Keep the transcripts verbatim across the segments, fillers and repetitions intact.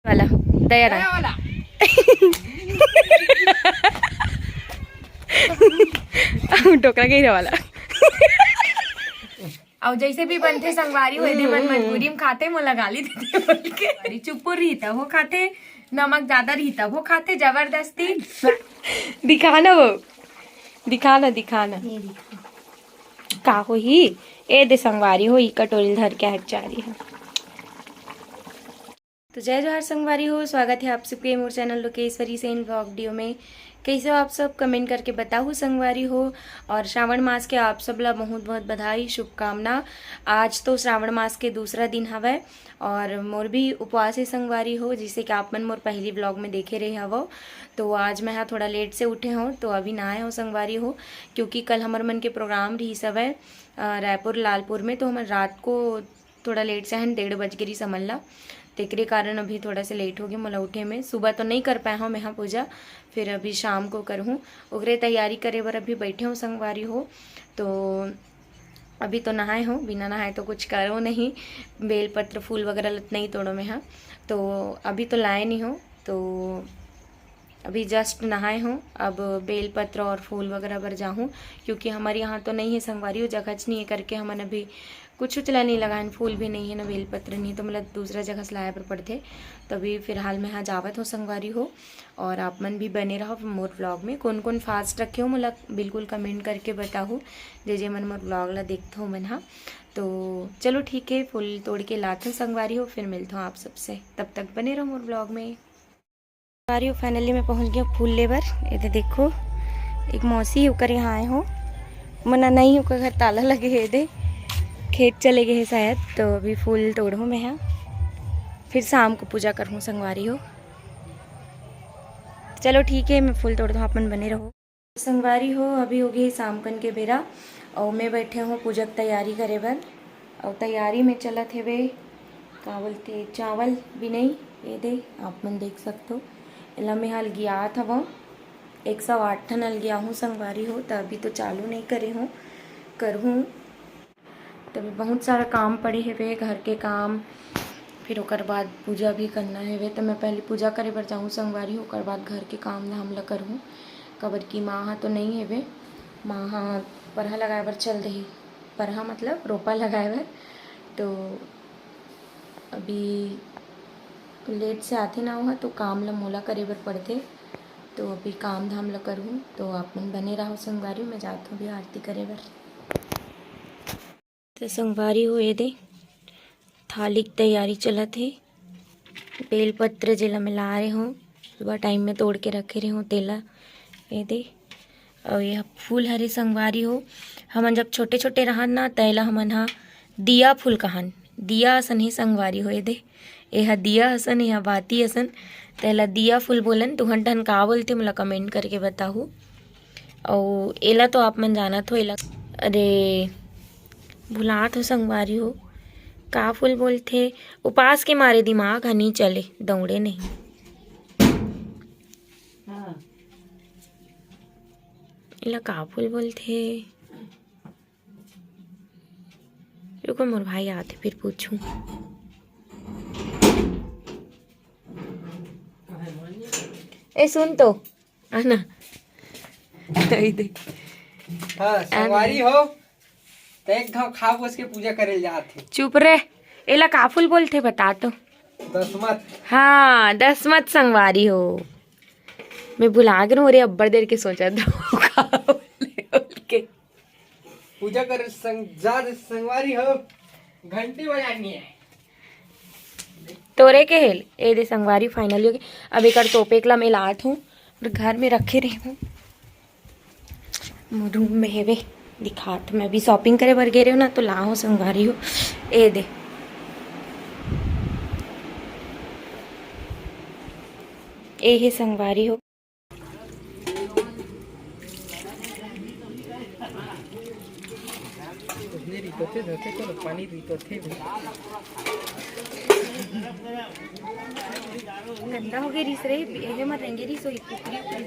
वाला दया राय। वाला। डोकरा के हीरा वाला। अउ जैसे भी बनथे संगवारी हो, एदे मन मजबूरी में खाथे, मोला गाली देथे बोल के। अरे चुप्पू रही तब वो खाथे, नमक ज्यादा रही तब वो खाथे, जबरदस्ती। दिखा ना वो, दिखा ना, दिखा ना। ये दिखा। का होही? एदे संगवारी हो, ई कटोरी धर के हट जा रही है। तो जय जोहार संगवारी हो, स्वागत है आप सबके मोर channel Lokeshwari Sen vlog video में। कैसे हो आप सब, कमेंट करके बताओ संगवारी हो। और श्रावण मास के आप सब ला बहुत बहुत बधाई, शुभकामना। आज तो श्रावण मास के दूसरा दिन हवय और मोर भी उपवास है संगवारी हो, जिसे कि आप मन मोर पहली व्लॉग में देखे रहे हवो। तो आज मैं हा थोड़ा लेट से उठे हों, तो अभी नहाए हों संगवारी हो, क्योंकि कल हमर मन के प्रोग्राम रहिस हवय, अ, रायपुर लालपुर में, तो हमन रात को थोड़ा लेट से हन, डेढ़ बज गे रहिस हमन ला, तेकरे कारण अभी थोड़ा से लेट हो गे मोला उठे में। सुबह तो नहीं कर पाए हों मैं हा पूजा, फिर अभी शाम को करहूँ, ओकरे तैयारी करे बर अभी बैठे हों संगवारी हो। तो अभी तो नहाए हों, बिना नहाए तो कुछ करो नहीं, बेलपत्र फूल वगैरह ल नहीं तोड़ो मैं हा, तो अभी तो लाए नहीं हों, तो अभी जस्ट नहाए हों, अब बेलपत्र और फूल वगैरह बर जाहूँ, क्योंकि हमर यहाँ तो नहीं है संगवारी हो, जगह च नहीं है करके हमन अभी कुछ उचला नहीं लगाएन, फूल भी नहीं है ना बेलपत्र नहीं, तो मतलब दूसरा जगह से लाए बर पड़थे। तो अभी फिलहाल मैं हा जावत हों संगवारी हो, और आप मन भी बने रहो मोर व्लॉग में। कौन कौन फास्ट रखे हो मोला बिल्कुल कमेंट करके बताहू, जे जे मन मोर व्लॉग ला देखथो मन हा। तो चलो ठीक है, फूल तोड़ के लाथों संगवारी हो, फिर मिलथों आप सबसे, तब तक बने रहो मोर व्लॉग में। संगवारी हो, फाइनली मैं पहुंच गया फूल लेबर। एदे देखो, एक मौसी ओकर यहाँ आए हों, मना नहीं, ओकर घर ताला लगे है, एदे खेत चले गए हैं शायद, तो अभी फूल तोड़हूँ मैं हा, फिर शाम को पूजा करहूँ संगवारी हो। चलो ठीक है, मैं फूल तोड़ दूँ, आप मन बने रहो। संगवारी हो, अभी हो गई शाम कन के बेरा, और मैं बैठे हों पूजा के तैयारी करे बर। और तैयारी में चलत हेवे, का बोलथे, चावल बिनई। एदे आप मन देख सकथो, एला मैं हा अलगियात हवं, एक सौ आठ ठन अलगियाहूँ संगवारी हो, त अभी तो चालू नहीं करे हों, करहूँ। तभी बहुत सारा काम पड़े हेवे, घर के काम, फिर ओकर बाद पूजा भी करना हेवे। तो मैं पहले पूजा करे बर जाहूँ संगवारी, ओकर बाद घर के काम धाम ला करहूँ, काबर कि माँ हा तो नहीं हेवे, माँ हा परहा लगाए बर चल देही, परहा मतलब रोपा लगाए बर। तो अभी लेट से आथे ना, ओहा तो काम ला मोला करे बर पड़थे। तो अभी काम धाम ला करहूँ, तो आप मन बने रहो संगवारी, मैं जात हूँ अभी आरती करे बर। तो संगवारी हो, एदे थाली के तैयारी चलत हे। बेलपत्र जेला मैं ला रहे हों, सुबह टाइम में तोड़ के रखे रहे हों, तेला एदे। और ये फूल हरे संगवारी हो, हमन जब छोटे छोटे रहन ना, त एला हमन हा दिया फूल कहन, दिया असन ही संगवारी हो। एदे, एहा दिया असन, एहा बाती असन, त एला दिया फूल बोलन। तुहन ठन का बोलथे, मोला कमेंट करके बताहू। अउ एला तो आप मन जानत हो, एला, अरे भुलात हो संगवारी हो, का फूल बोलथे? उपास के मारे दिमाग ह नी चले, दौड़े नहीं। हाँ। एला का फूल बोलथे? रुको, मोर भाई आथे, फिर पूछूं। ए, सुन तो, आना। दे। हाँ, संगवारी हो, तो एक घाव खा बस के पूजा करे जात हे। चुप रे, एला का फूल बोलथे, बता तो। दसमत। हाँ, दसमत संगवारी हो। मैं भुला गे रहूं रे, अब्बड़ देर के सोचत रहूं का बोले बोल के। पूजा कर संग, जा रे संगवारी हो, घंटी बजानी है। तोरे के हेल, ए दे संगवारी, फाइनली हो गए। अब एकर तोपे के ला मैं लात हूँ और घर में रखे रहे हूँ। रूम में हेवे, दिखात। मैं अभी शॉपिंग करे बर गे रहे हो ना, तो ला हो संगवारी हो, ए दे, ए हे संगवारी हो। गंदा हो गया रिस रे, एहे मत रहेंगे रिस, वही कुकरी उकरी।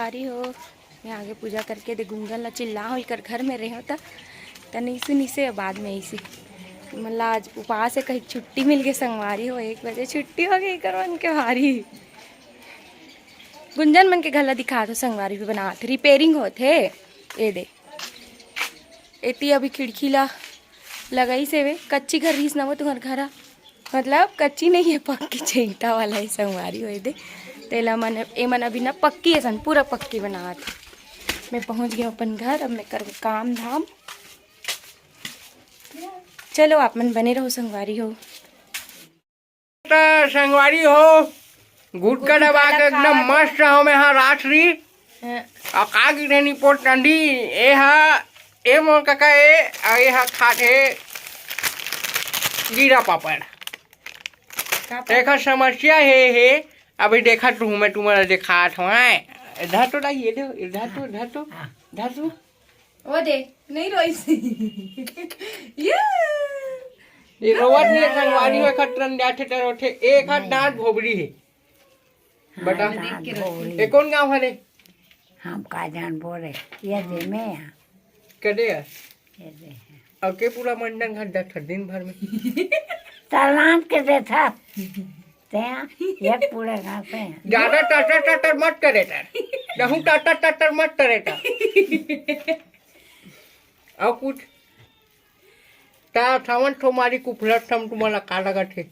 संगवारी हो, मैं आगे पूजा करके दे गुंजन ला चिल्ला हो, इकर घर में रहो त, त नहीं सुनिसे, बाद में ऐसी। मतलब आज उपास है, कहीं छुट्टी मिल गई संगवारी हो, एक बजे छुट्टी हो गई इकर मन के भारी। गुंजन मन के घर ला दिखा दो संगवारी, भी बनात, रिपेयरिंग होत हे। ये दे, एती अभी खिड़की ला लगाई से वे, कच्ची घर रहीस ना वो तुम्हार घर हा। मतलब कच्ची नहीं है, पक्की छे ईंटा वाला है संगवारी होए दे। तेला मन, ए मन अभी ना पक्की असन, पूरा पक्की बनात। मैं पहुंच गया अपन घर, अब मैं कर काम धाम। चलो आप मन बने रहो संगवारी हो। त संगवारी हो, गुटका गुटका दबा के ला एकदम खात मस्त हो, मैं हा रात्रि। हाँ। अउ का गिरे नी पोट डंडी, ए हा, ए मोर कका ए, अउ ए हा खात हे जीरा पापड़। का पापड़? एकर समस्या हे, हे, अभी देखत रहूं मैं तुम्हारा देखात हूं, हैं? धर तो डाई, ये दे, धर तो, धर तो, धर तो। ओ दे, नहीं रोइस। ये ये रोवत नहीं है, संगवारी हो, एकर टरन जाथे टरोथे, एक हाथ दांत भोबरी है। हाँ, बता। दांत भोबरी। ये कौन गांव हरे? हम का जान बोले, ये दे में आ। कदे आ? ये दे है। अउ के पूरा मंडन घाट जात हर दिन भर में? तलान के देथा। ते ये पूरा घाट है। ज्यादा टटर टटर मत करे ता। नहु टटर टटर मत करे ता। अउ कुछ? ता सावन सोमारी कुफलत हम तुम्हारा का लगत हे?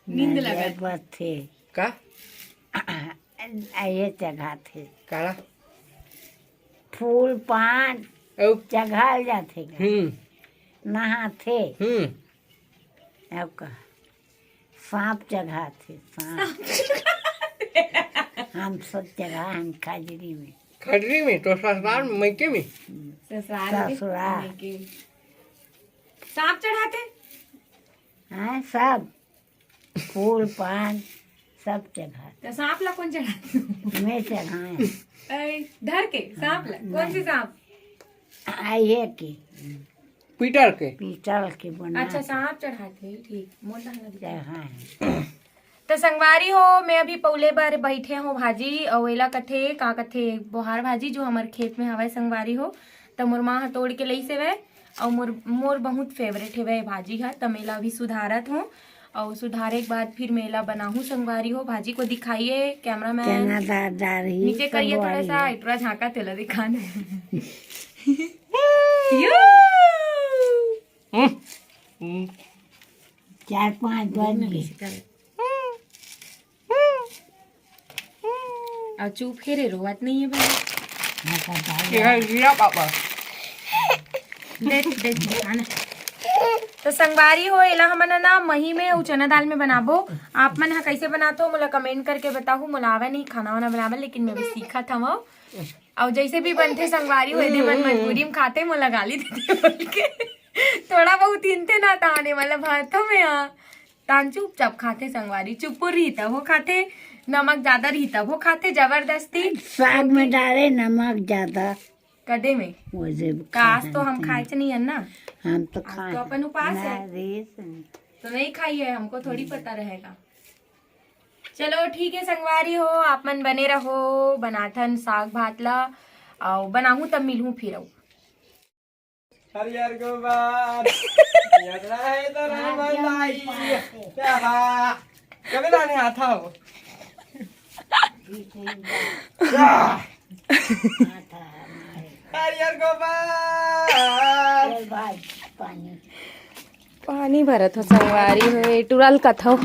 नींद लगत। बस थे। का? आ, ये चघाथे। काला? फूल पान अउ? चघाल जाथे गा। हम्म। नहाथे। हम्म। अउ का? सांप चघाथे, सांप। हम सब चघा, हम खजरी में। खजरी में? तो ससुराल में, मइके में? ससुराल में, ससुराल। मइके। सांप चढ़ाथे? हाँ, सब। फूल पान सब चढ़ा। तो सांप ला कौन चढ़ा? मैं चढ़ाए। ऐ, धर के सांप ला? हाँ, कौन सी नहीं। सांप? आ, ये की। पीतल के। पीतल के बना अच्छा, के। सांप चढ़ाथे, ठीक। मोर ला ना दिखा। चढ़ाए। तो संगवारी हो, मैं अभी पौले बर बैठे हूँ भाजी, अउ एला कथे, का कथे, बोहार भाजी, जो हमर खेत में हवय संगवारी हो। त मोर माँ ह तोड़ के लइस हेवय, अउ मोर, मोर बहुत favourite हेवय भाजी ह, त मैं एला अभी सुधारत हूँ। अउ सुधारे के बाद फिर मैं एला बनाहूँ संगवारी हो। भाजी को दिखाइए cameraman। चना दार डारही, नीचे करिए थोड़ा संगवारी सा, हो। इतना झांका तेला दिखाना। यो! हम्म, हम्म। चार पांच बन गए। अउ चुप हे रे, रोवत नहीं है भाई। ये है जीरा पापड़। देख, देख, दिखा ना। तो संगवारी हो, एला हमन ह ना मही में अउ चना दाल में बनाबो। आप मन ह कइसे बनात हो, मोला comment करके बताहू। मोला आवे नहीं खाना वाना बनावे, लेकिन मैं भी सीखत हवं। अउ जइसे भी बनथे संगवारी हो, एदे मन मजबूरी में खाथे, मोला गाली देथे बोल के। थोड़ा बहुत हिनथे ना, ताने वाला भात हमें यहाँ। तान चुपचाप खाथे संगवारी, चुपुर रही तब वो खाथे, नमक ज्यादा रही तब वो खाथे, जबरदस्ती। साग में डाले नमक ज्यादा। कदे में? वो जे कास तो हम खाए नहीं है ना। हम तो आज खाए तो अपन उपास ना है। रे सुन। तो नहीं खाई है, हमको थोड़ी पता रहेगा। चलो ठीक है संगवारी हो, आप मन बने रहो, बनाथन साग भात ला, अउ बनाहूँ तब मिलहूँ फिर अउ। हरियर गोबर, हरियर रहे तो रहमन भाई। क्या बा? कभी ना नहीं आता हो। हरियर गोबर। पानी भरत हो संगवारी हो, ए टुरा ल कथो।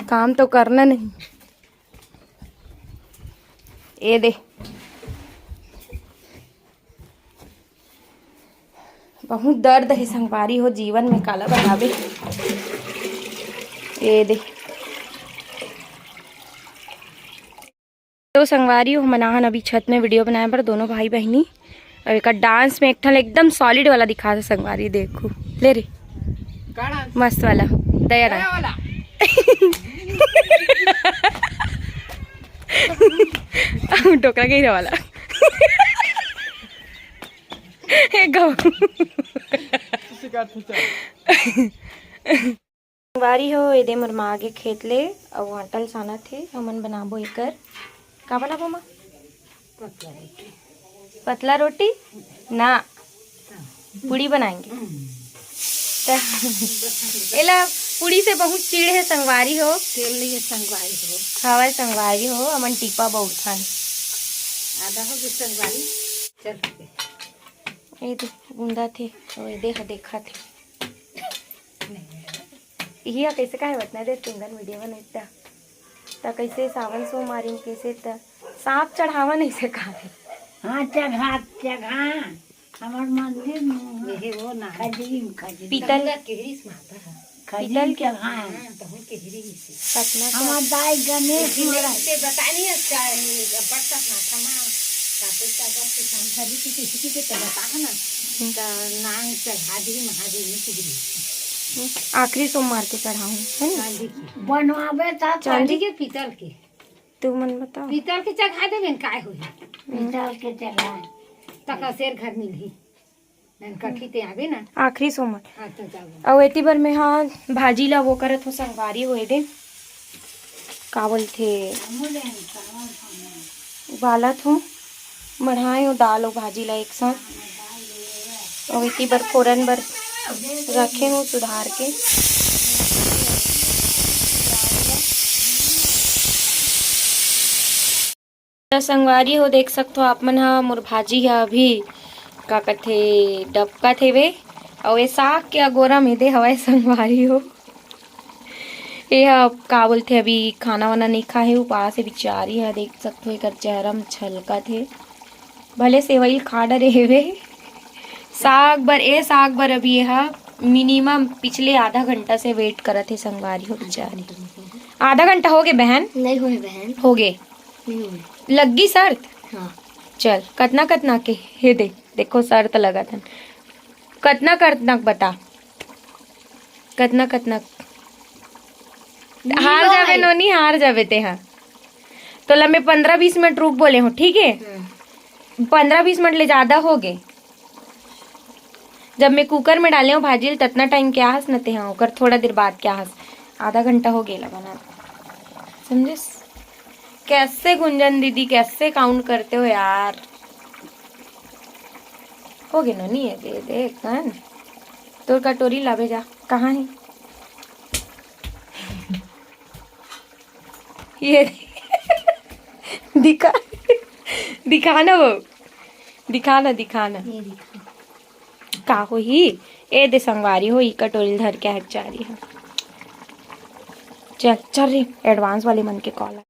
काम तो करना नहीं। ए दे। बहुत दर्द हे संगवारी हो जीवन में, काला बताबे। ए दे। तो संगवारी हो, हमन आहन अभी छत में video बनाए बर दोनों भाई बहिनी। अउ एकर dance में एक ठन एकदम solid वाला दिखा दे संगवारी, देखू। ले रे। का dance? मस्त वाला। दया ना। दया वाला। डोकरा के हीरा वाला। ए गवा। संगवारी हो, एदे मोर माँ गे खेत ले, अउ आटा ल सानत हे, हमन बनाबो एकर का बनाबो माँ? पतला रोटी। पतला रोटी ना, पूड़ी बनाएंगे। त एला पूड़ी से बहुत चिढ़ हे संगवारी हो। तेल नहीं है संगवारी हो। हवय संगवारी हो, हमन टीपा बउरथन। आधा हो गया संगवारी। चल ठीक है। ए दे, गुंदा थे, ओए दे, हा देखा थे। इही ह कइसे काहे बतना दे तुंगन वीडियो बनाई त। त कइसे सावन सोमवारी म कइसे त सांप चढ़ावा नहीं से काहे? हाँ, चढ़ा, चढ़ा। हमर मंदिर में यही वो ना। खजरी में, खजरी। पीतल। गंगा केहरी से माता है। खजरी पीतल के। चढ़ा। हाँ, तो हम केहरी से। सतना का। हमार दाई गणेश इसी में महाराज। इसे बतानी है, क्या है, बरसात ना था माँ। काफी सागर के शाम खजरी की किसी की तो बता है ना। हम्म। तो नांग चढ़ा दी महादेव ने केहरी। हम्म, आखिरी सोमवार के चढ़ाऊँ, है ना? चांदी की। बनवावे था चांदी चांदी के पीतल के। तू मन बताओ। पीतल के चढ़ा देबे न, काय होही? पीतल के चढ़ा। तका शेर घर मिलही। नन कठी ते आबे ना। आखिरी सोमवार। हाँ, तो जाओ। अउ एती बर में हा भाजी ला वो करत हो संगवारी होए दे। का बोलथे? हमू ले चावल खाना। उबालत हो। मढ़ाए हो दाल अउ भाजी ला एक साथ। अउ एती बर फोरन बर रखे हो सुधार के। त संगवारी हो, देख सकथो आप मन ह, मोर भाजी ह अभी का कथे, डबकत हेवे। अउ ए साग के अगोरा में दे हवय संगवारी हो। ए ह का बोलथे, अभी खाना वाना नइ खाए हे, उपास हे बिचारी ह। देख सकथो एकर चेहरा म छलकत हे, भले सेवई ल खा डरे हेवे। साग बर, ए साग बर अभी ए ह मिनिमम पिछले आधा घंटा से वेट करत हे संगवारी हो बिचारी। आधा घंटा हो गे बहन? नहीं होए बहन। हो गे। नहीं होए। लग्गी शर्त? हाँ। चल, कतना कतना के हे दे, देखो शर्त लगत हन। कतना कतना के बता, कतना कतना के? हार जाबे नोनी, हार जाबे ते हा। तोला मैं पंद्रह बीस मिनट रुक बोले हो, ठीक है? हाँ। पंद्रह बीस मिनट ले ज्यादा हो गे। जब मैं कुकर में डाले हो भाजी ल, ततना टाइम क्या हस न ते हा, ओकर थोड़ा देर बाद क्या हस, आधा घंटा हो गेला बना, समझिस? कैसे गुंजन दीदी, कैसे काउंट करते हो यार? हो गे नोनी, ये दे दे एक कन। तोर कटोरी लाबे जा, कहाँ है? ये दिखा, दिखा ना वो, दिखा ना, दिखा ना। ये दिखा। का होही? ए दे संगवारी हो, ई कटोरी धर के हक जा रही है। चल, चल रही, एडवांस वाले मन के कॉल।